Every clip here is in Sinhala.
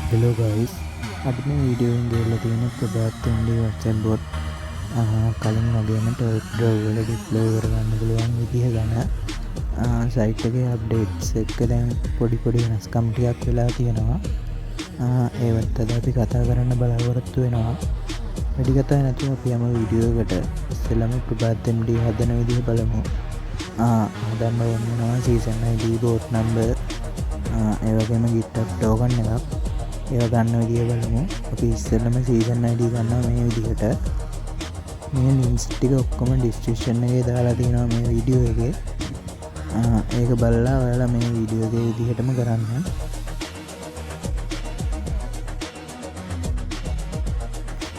Hello guys, අද මේ වීඩියෝ එකෙන් ගෙනල්ලා තියෙන ප්‍රභාත් MD WhatsApp bot කලින් වගේම 12 වල ඩිප්ලොයි කරගන්න පුළුවන් විදිහ ගැන සයිට් එකේ අප්ඩේට්ස් එක්ක දැන් පොඩි පොඩි වෙනස්කම් ටිකක් වෙලා තියෙනවා. ඒවත් අද අපි කතා කරන්න බලාපොරොත්තු වෙනවා. වැඩි කතා නැතුව අපි යමු වීඩියෝ එකට. ඉස්සෙල්ලාම ප්‍රභාත් MD හදන විදිහ බලමු. හදන්න ඕන වෙනවා season ID, bot number, ඒ වගේම GitHub token එකක්. ඒවා ගන්න විදිය බලමු. අපි ඉස්සෙල්ලාම season ID ගන්නවා මේ විදිහට. මේ ලින්ක්ස් ටික ඔක්කොම ඩිස්ක්‍රිප්ෂන් එකේ දාලා තියෙනවා මේ වීඩියෝ එකේ. ඒක බලලා ඔයාලා මේ වීඩියෝ එකේ විදිහටම කරන්න.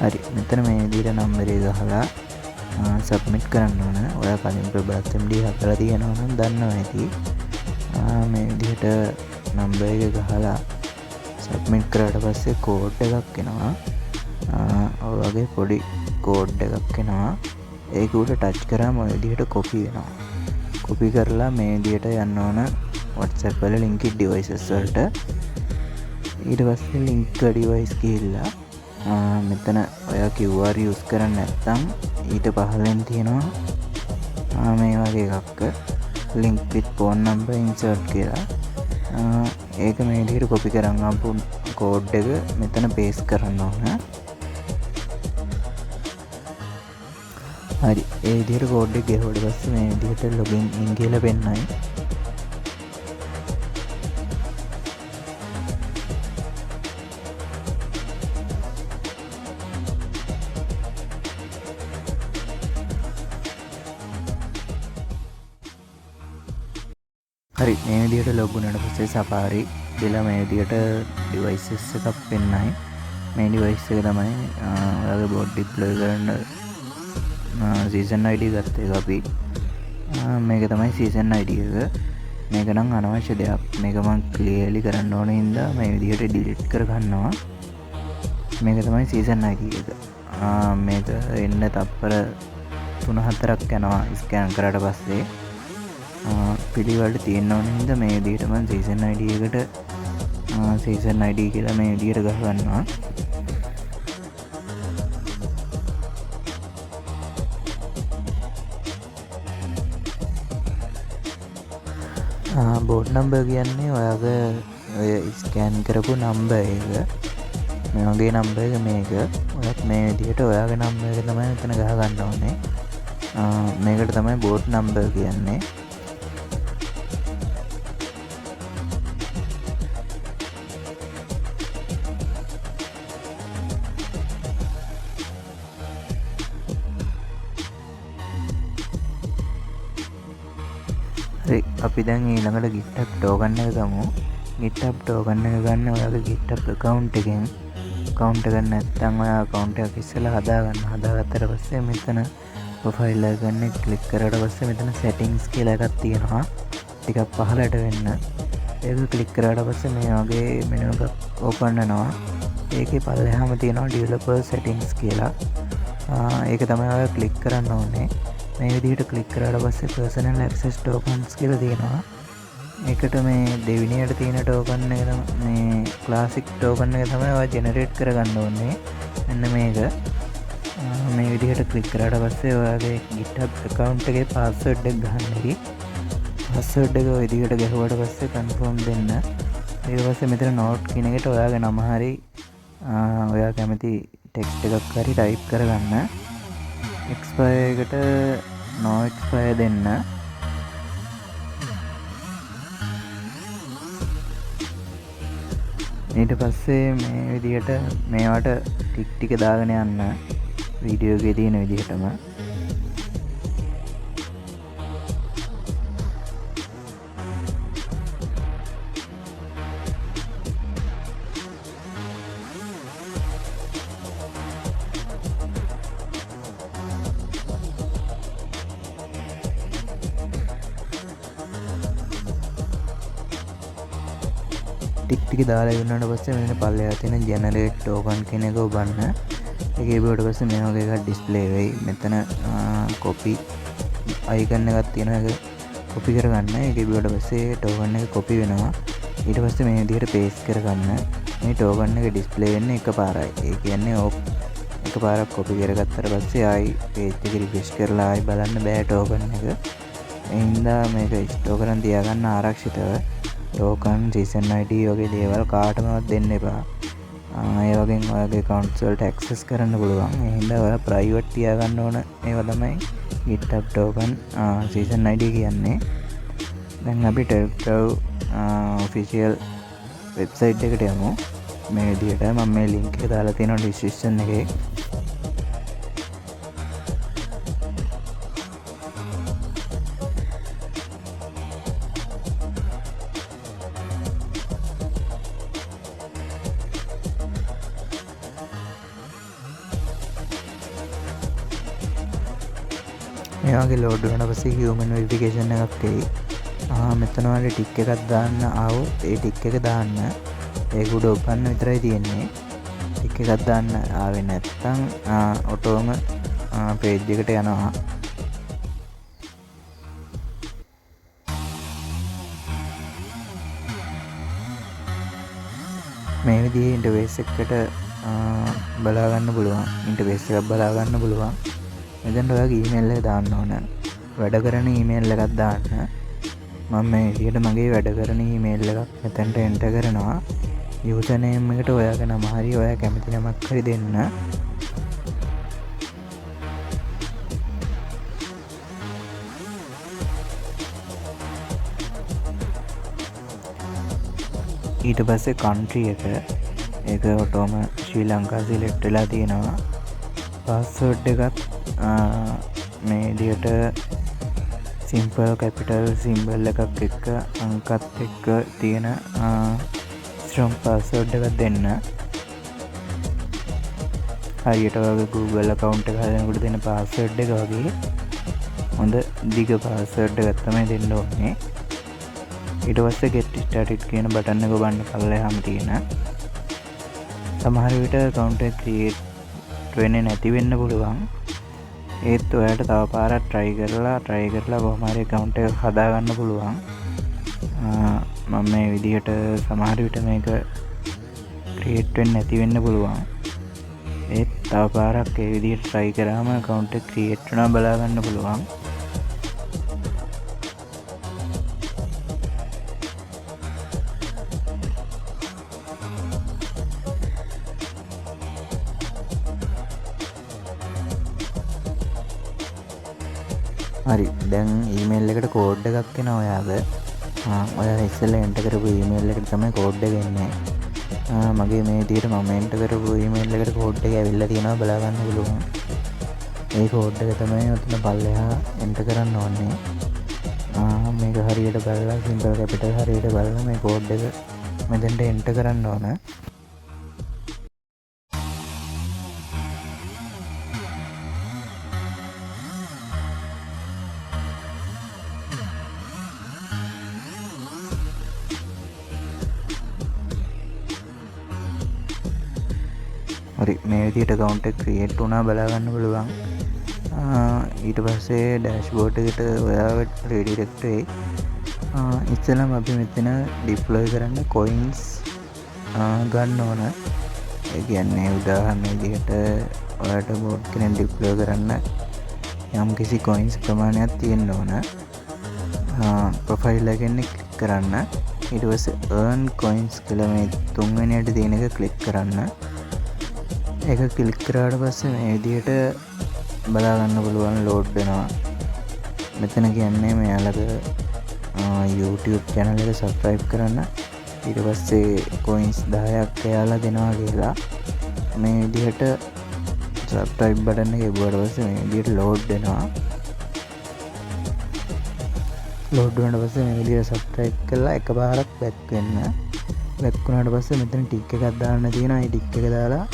හරි, මෙතන මේ විදිහට නම්බර් එක ගහලා සබ්මිට් කරන්න ඕන. ඔයා කලින් ප්‍රභාත් MD හදලා තියෙනවා නම් දන්නවා ඇති. මේ විදිහට නම්බර් එක ගහලා සබ්මිට් කරාට පස්සේ කෝඩ් එකක් එනවා. ඔය වගේ පොඩි කෝඩ් එකක් එනවා. ඒක උඩ ටච් කරාම ඔය විදිහට කොපි වෙනවා. කොපි කරලා මේ විදිහට යන්න ඕන WhatsApp වල link devices වලට. ඊට පස්සේ link device ගිහිල්ලා මෙතන ඔයා QR use කරන්නේ නැත්නම් ඊට පහළෙන් තියෙනවා මේ වගේ එකක් link with phone number insert කියලා. ඒක මේ විදිහට කොපි කරන් ආපු කෝඩ් එක මෙතන පේස්ට් කරන්න ඕන. හරි, ඒ විදිහට කෝඩ් එක ගැහුවට පස්සේ මේ විදිහට ලොගින් ඉන් කියලා පෙන්නයි. හරි, මේ විදිහට ලොග් වුණාට පස්සේ Safari කියලා මේ විදිහට ඩිවයිසස් එකක් පෙන්නයි. මේ ඩිවයිස් එක තමයි ඔයාගේ බෝඩ් ඩිප්ලොයි කරන්න සීසන් ID ගත්ත එක අපි. මේක තමයි සීසන් ID එක. මේක නම් අනවශ්‍ය දෙයක්. මේක මං ක්ලියර්ලි කරන්න ඕන හින්දා මේ විදිහට ඩිලීට් කරගන්නවා. මේක තමයි සීසන් ID එක. මේක එන්න තප්පර 3-4ක් යනවා ස්කෑන් කරාට පස්සේ. පිළිවෙලට තියෙන්න ඕන හින්දා මේ විදිහට මං සීසන් ID එකට සීසන් ID කියලා මේ විදිහට ගහගන්නවා. බෝඩ් නම්බර් කියන්නේ ඔයාගේ ඔය ස්කෑන් කරපු නම්බර් එක. මේ වගේ නම්බර් එක මේක. ඔයත් මේ විදිහට ඔයාගේ නම්බර් එක තමයි මෙතන ගහගන්න ඕනේ. මේකට තමයි බෝඩ් නම්බර් කියන්නේ. හරි, අපි දැන් ඊළඟට GitHub token එක ගමු. GitHub token එක ගන්න ඔයාගේ GitHub account එකෙන්. account එක නැත්නම් ඔයා account එකක් ඉස්සෙල්ලා හදාගන්න. හදාගත්තට පස්සේ මෙතන profile එක ගන්න ක්ලික් කරාට පස්සේ මෙතන settings කියලා එකක් තියෙනවා. ටිකක් පහළට වෙන්න. ඒක ක්ලික් කරාට පස්සේ මේ වගේ මෙනු එකක් ඕපන් වෙනවා. ඒකේ පල්ලෙහාම තියෙනවා developer settings කියලා. ඒක තමයි ඔයා ක්ලික් කරන්න ඕනේ. මේ විදිහට ක්ලික් කරාට පස්සේ personal access tokens කියලා තියෙනවා. ඒකට මේ දෙවිනියට තියෙන ටෝකන් එක මේ ක්ලාසික් ටෝකන් එක තමයි ඔයා ජෙනරේට් කරගන්න ඕනේ. මෙන්න මේක. මේ විදිහට ක්ලික් කරාට පස්සේ ඔයාගේ GitHub account එකේ password එක ගහන්න ඉරි. password එක ඔය විදිහට ගැහුවට පස්සේ confirm දෙන්න. ඊට පස්සේ මෙතන note කියන එකට ඔයාගේ නම හරි ඔයා කැමති ටෙක්ස්ට් එකක් හරි ටයිප් කරගන්න. expire එකට no expire දෙන්න. ඊට පස්සේ මේ විදිහට මේවට ටික් ටික දාගෙන යන්න වීඩියෝ එකේ තියෙන විදිහටම. ටික් ටික දාලා ඉවරනාට පස්සේ මෙන්න පල්ලෙහා තියෙන ජෙනරේට් ටෝකන් කියන එක ඔබන්න. ඒක එබුවට පස්සේ මේ වගේ එකක් ඩිස්ප්ලේ වෙයි. මෙතන කොපි අයිකන් එකක් තියෙනවා. ඒක කොපි කරගන්න. ඒක එබුවට පස්සේ ටෝකන් එක කොපි වෙනවා. ඊට පස්සේ මේ විදිහට පේස්ට් කරගන්න. මේ ටෝකන් එක ඩිස්ප්ලේ වෙන්නේ එකපාරයි. ඒ කියන්නේ ඕක එකපාරක් කොපි කරගත්තට පස්සේ ආයි පේජ් එක රිෆ්‍රෙෂ් කරලා ආයි බලන්න බෑ ටෝකන් එක. ඒ හින්දා මේක ස්ටෝර් කරන් තියාගන්න ආරක්ෂිතව. ටෝකන්, සීසන් ID වගේ දේවල් කාටමවත් දෙන්න එපා. ඒ වගේම ඔයාගේ ඇකවුන්ට්ස් වලට ඇක්සස් කරන්න පුළුවන්. ඒ හින්දා ඔයාලා ප්‍රයිවට් තියාගන්න ඕන ඒවා තමයි GitHub token, season ID කියන්නේ. දැන් අපි TelCrowd official website එකට යමු. මේ විදිහට මම මේ ලින්ක් එක දාලා තියෙනවා ඩිස්ක්‍රිප්ෂන් එකේ. මේ වගේ ලෝඩ් වුණාට පස්සේ හියුමන් වෙරිෆිකේෂන් එකක් එයි. මෙතන ඔයාලට ටික් එකක් දාන්න ආවොත් ඒ ටික් එක දාන්න. ඒක උඩ ඔබන්න විතරයි තියෙන්නේ. ටික් එකක් දාන්න ආවේ නැත්තම් ඔටෝම පේජ් එකට යනවා. මේ විදිහේ ඉන්ටර්ෆේස් එකකට බලා ගන්න පුළුවන්. ඉන්ටර්ෆේස් එකක් බලා ගන්න පුළුවන්. මෙතනට ඔයාගේ ඊමේල් එක දාන්න ඕන. වැඩ කරන ඊමේල් එකක් දාන්න. මම මේ විදිහට මගේ වැඩ කරන ඊමේල් එකක් මෙතනට එන්ටර් කරනවා. යූසර් නේම් එකට ඔයාගේ නම හරි ඔයා කැමති නමක් හරි දෙන්න. ඊට පස්සේ කන්ට්‍රි එක, ඒක ඔටෝම ශ්‍රී ලංකා සිලෙක්ට් වෙලා තියෙනවා. පාස්වර්ඩ් එකත් මේ විදිහට සිම්පල් කැපිටල් සිම්බල් එකක් එක්ක අංකත් එක්ක තියෙන ස්ට්‍රොං පාස්වර්ඩ් එකක් දෙන්න. හරියට ඔයාගේ Google account එක හදනකොට දෙන පාස්වර්ඩ් එක වගේ හොඳ දිග පාස්වර්ඩ් එකක් තමයි දෙන්න ඕනේ. ඊට පස්සේ get started කියන බටන් එක ඔබන්න පල්ලෙහාම තියෙන. සමහර විට account එක create වෙන්නේ නැති වෙන්න පුළුවන්. ඒත් ඔයාලට තව පාරක් try කරලා කොහොම හරි account එක හදාගන්න පුළුවන්. මම මේ විදිහට සමහර විට මේක create වෙන්නේ නැති වෙන්න පුළුවන්. ඒත් තව පාරක් ඒ විදිහට try කරාම account එක create වෙනවා බලා ගන්න පුළුවන්. හරි, දැන් ඊමේල් එකට කෝඩ් එකක් එනවා ඔයාගේ. ඔයා ඉස්සෙල්ලා එන්ටර් කරපු ඊමේල් එකට තමයි කෝඩ් එක එන්නේ. මගේ මේ විදිහට මම එන්ටර් කරපු ඊමේල් එකට කෝඩ් එක ඇවිල්ලා තියෙනවා බලා ගන්න පුළුවන්. ඒ කෝඩ් එක තමයි ඔතන පල්ලෙහා එන්ටර් කරන්න ඕනේ. මේක හරියට බලලා සිම්පල් කැපිටල් හරියට බලලා මේ කෝඩ් එක මෙතෙන්ට එන්ටර් කරන්න ඕන. හරි, මේ විදිහට account එක create වුණා බලා ගන්න පුළුවන්. ඊට පස්සේ dashboard එකට ඔයාව redirect වෙයි. ඉස්සෙල්ලාම අපි මෙතන deploy කරන්න coins ගන්න ඕන. ඒ කියන්නේ උදාහරණ විදිහට ඔයාට bot කෙනෙක් deploy කරන්න යම් කිසි coins ප්‍රමාණයක් තියෙන්න ඕන. Profile එකෙන් ක්ලික් කරන්න. ඊට පස්සේ earn coins කියලා මේ තුන්වෙනියට තියෙන එක ක්ලික් කරන්න. ඒක ක්ලික් කරාට පස්සේ මේ විදිහට බලා ගන්න පුළුවන් ලෝඩ් වෙනවා. මෙතන කියන්නේ මෙයාලගේ YouTube channel එක subscribe කරන්න. ඊට පස්සේ coins 10ක් එයාලා දෙනවා කියලා. මේ විදිහට subscribe button එක එබුවට පස්සේ මේ විදිහට ලෝඩ් වෙනවා. ලෝඩ් වුණාට පස්සේ මේ විදිහට subscribe කරලා එකපාරක් back වෙන්න. back වුණාට පස්සේ මෙතන ටික් එකක් දාන්න තියෙනවා. ඒ ටික් එක දාලා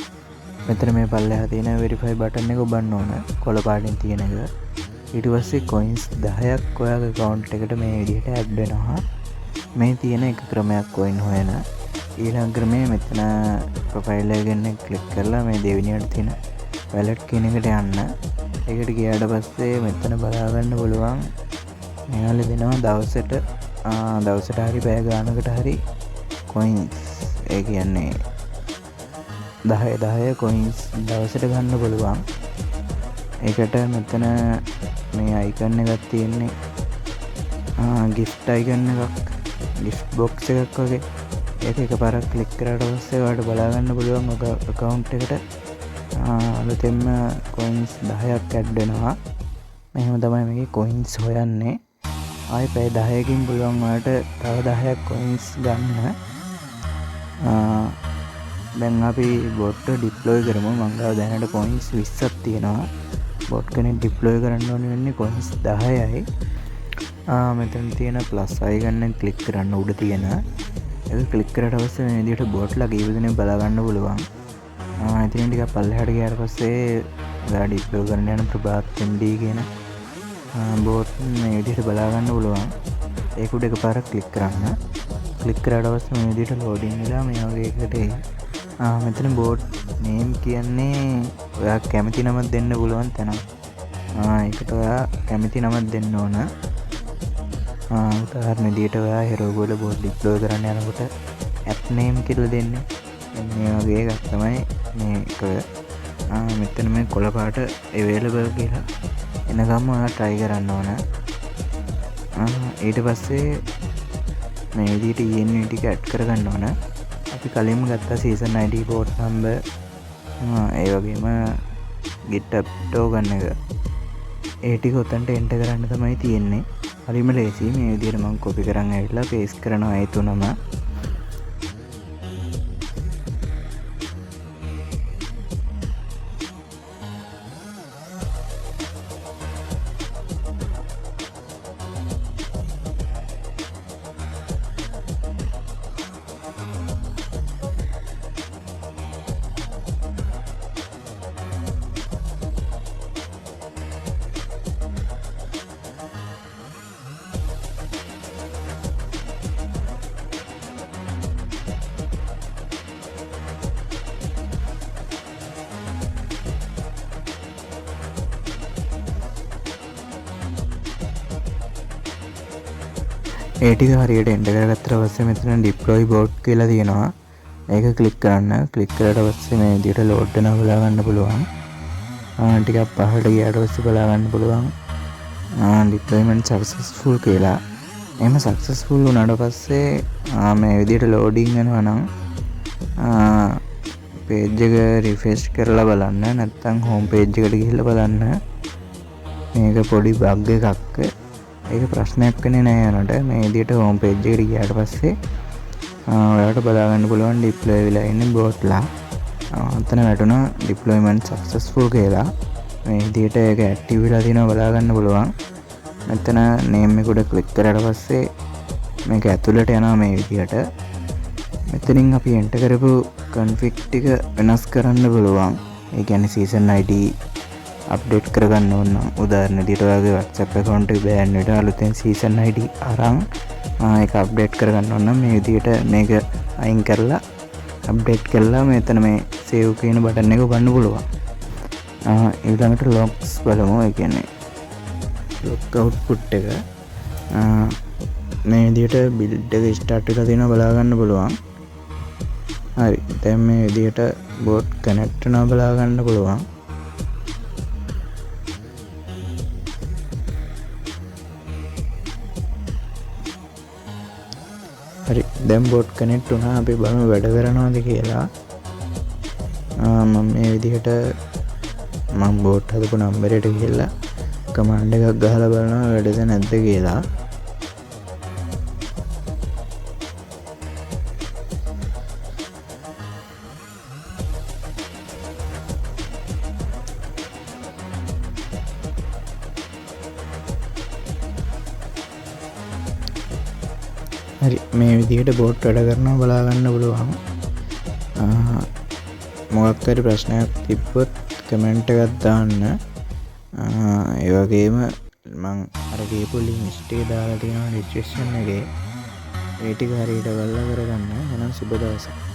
මෙතන මේ පල්ලෙහා තියෙන verify button එක ඔබන්න ඕන. කොළ පාටින් තියෙන එක. ඊට පස්සේ coins 10ක් ඔයාගේ account එකට මේ විදිහට add වෙනවා. මේ තියෙන එක ක්‍රමයක් coin හොයන. ඊළඟ ක්‍රමය මෙතන profile එක ගැන ක්ලික් කරලා මේ දෙවෙනියට තියෙන wallet කියන එකට යන්න. ඒකට ගියාට පස්සේ මෙතන බලා ගන්න පුළුවන් මෙයාලා දෙනවා දවසට හරි පැය ගානකට හරි coins. ඒ කියන්නේ 10 10 කොයින්ස් දවසට ගන්න පුළුවන්. ඒකට මෙතන මේ අයිකන් එකක් තියෙන්නේ, ගිෆ්ට් අයිකන් එකක්, ගිෆ්ට් බොක්ස් එකක් වගේ. ඒක එකපාරක් ක්ලික් කරාට පස්සේ ඔයාලට බලා ගන්න පුළුවන් ඔය ඇකවුන්ට් එකට අලුතෙන්ම කොයින්ස් 10ක් ඇඩ් වෙනවා. මෙහෙම තමයි මේකේ කොයින්ස් හොයන්නේ. ආයෙ පැය 10කින් පුළුවන් ඔයාලට තව 10ක් කොයින්ස් ගන්න. දැන් අපි බොට් ඩිප්ලොයි කරමු. මං ගාව දැනට කොයින්ස් 20ක් තියෙනවා. බොට් කෙනෙක් ඩිප්ලොයි කරන්න ඕනේ වෙන්නේ කොයින්ස් 10යි. මෙතන තියෙන ප්ලස් අයිකන් එක ක්ලික් කරන්න උඩ තියෙන. ඒක ක්ලික් කරාට පස්සේ මේ විදිහට බොට්ලා කීප දෙනෙක් බලා ගන්න පුළුවන්. ඉතින් ටිකක් පල්ලෙහාට ගියාට පස්සේ ඔයා ඩිප්ලොයි කරන්න යන ප්‍රභාත් MD කියන බොට් මේ විදිහට බලා ගන්න පුළුවන්. ඒක උඩ එකපාරක් ක්ලික් කරන්න. ක්ලික් කරාට පස්සේ මේ විදිහට ලෝඩින් වෙලා මේ වගේ එකකට එයි. මෙතන බෝට් නේම් කියන්නේ ඔයා කැමති නමක් දෙන්න පුළුවන් තැනක්. ඒකට ඔයා කැමති නමක් දෙන්න ඕන. උදාහරණ විදිහට ඔයා හෙරෝගෝල බෝට් ඩිප්ලොයි කරන්න යනකොට ඇප් නේම් කියලා දෙන්නේ. මේ වගේ එකක් තමයි මේක. මෙතන මේ කොළ පාට අවైలබල් කියලා එනකම්ම ඔයා try කරන්න ඕන. ඊට පස්සේ මේ විදිහට ENV ටික ඇඩ් කරගන්න ඕන. අපි කලින්ම ගත්තා season ID port number, ඒ වගේම GitHub token එක. ඒ ටික ඔතනට එන්ටර් කරන්න තමයි තියෙන්නේ. හරිම ලේසි. මේ විදිහට මම කොපි කරන් ඇවිල්ලා පේස්ට් කරනවා ඒ තුනම. ඒ ටික හරියට එන්ටර් කරගත්තට පස්සේ මෙතන ඩිප්ලොයි බෝට් කියලා තියෙනවා. ඒක ක්ලික් කරන්න. ක්ලික් කරාට පස්සේ මේ විදිහට ලෝඩ් වෙනවා බලා ගන්න පුළුවන්. ටිකක් පහළට ගියාට පස්සේ බලා ගන්න පුළුවන්. ඩිප්ලොයිමන්ට් සක්සස්ෆුල් කියලා. එහෙම සක්සස්ෆුල් වුණාට පස්සේ මේ විදිහට ලෝඩින් වෙනවා නම් පේජ් එක රිෆ්‍රෙෂ් කරලා බලන්න, නැත්නම් හෝම් පේජ් එකට ගිහිල්ලා බලන්න. මේක පොඩි බග් එකක්. ඒක ප්‍රශ්නයක් වෙන්නේ නෑ යනට. මේ විදිහට හෝම් පේජ් එකට ගියාට පස්සේ ඔයාලට බලා ගන්න පුළුවන් ඩිප්ලොයි වෙලා ඉන්නේ බෝට්ලා. අතන වැටුණා ඩිප්ලොයිමන්ට් සක්සස්ෆුල් කියලා. මේ විදිහට ඒක ඇක්ටිව් වෙලා තියෙනවා බලා ගන්න පුළුවන්. මෙතන නේම් එක උඩ ක්ලික් කරාට පස්සේ මේක ඇතුළට යනවා මේ විදිහට. මෙතනින් අපි එන්ටර් කරපු කන්ෆිග් ටික වෙනස් කරන්න පුළුවන්. ඒ කියන්නේ සීසන් ID update කරගන්න ඕන නම් උදාහරණ විදිහට ඔයාගේ WhatsApp account එක බෑන් වෙලා අලුතෙන් සීසන් ID අරන්, ඒක අප්ඩේට් කරගන්න ඕන නම් මේ විදිහට මේක අයින් කරලා අප්ඩේට් කරලා මෙතන මේ සේව් කියන බටන් එක ඔබන්න පුළුවන්. ඊළඟට ලොග්ස් බලමු. ඒ කියන්නේ ලොග් අවුට්පුට් එක. මේ විදිහට බිල්ඩ් එක ස්ටාර්ට් වෙලා තියෙනවා බලා ගන්න පුළුවන්. හරි, දැන් මේ විදිහට බෝට් කනෙක්ට් වෙනවා බලා ගන්න පුළුවන්. හරි, දැන් බෝට් කනෙක්ට් වුණා. අපි බලමු වැඩ කරනවද කියලා. මම මේ විදිහට මම බෝට් හදපු නම්බරයට ගිහිල්ලා කමාන්ඩ් එකක් ගහලා බලනවා වැඩද නැද්ද කියලා. හරි, මේ විදිහට බෝට් වැඩ කරනවා බලා ගන්න පුළුවන්. මොකක් හරි ප්‍රශ්නයක් තිබ්බොත් කමෙන්ට් එකක් දාන්න. ඒ වගේම මං අර කියපු ලින්ක්ස් ටික දාලා තියෙනවා ඩිස්ක්‍රිප්ෂන් එකේ. ඒ ටික හරියට බලලා කරගන්න. එහෙනම් සුබ දවසක්.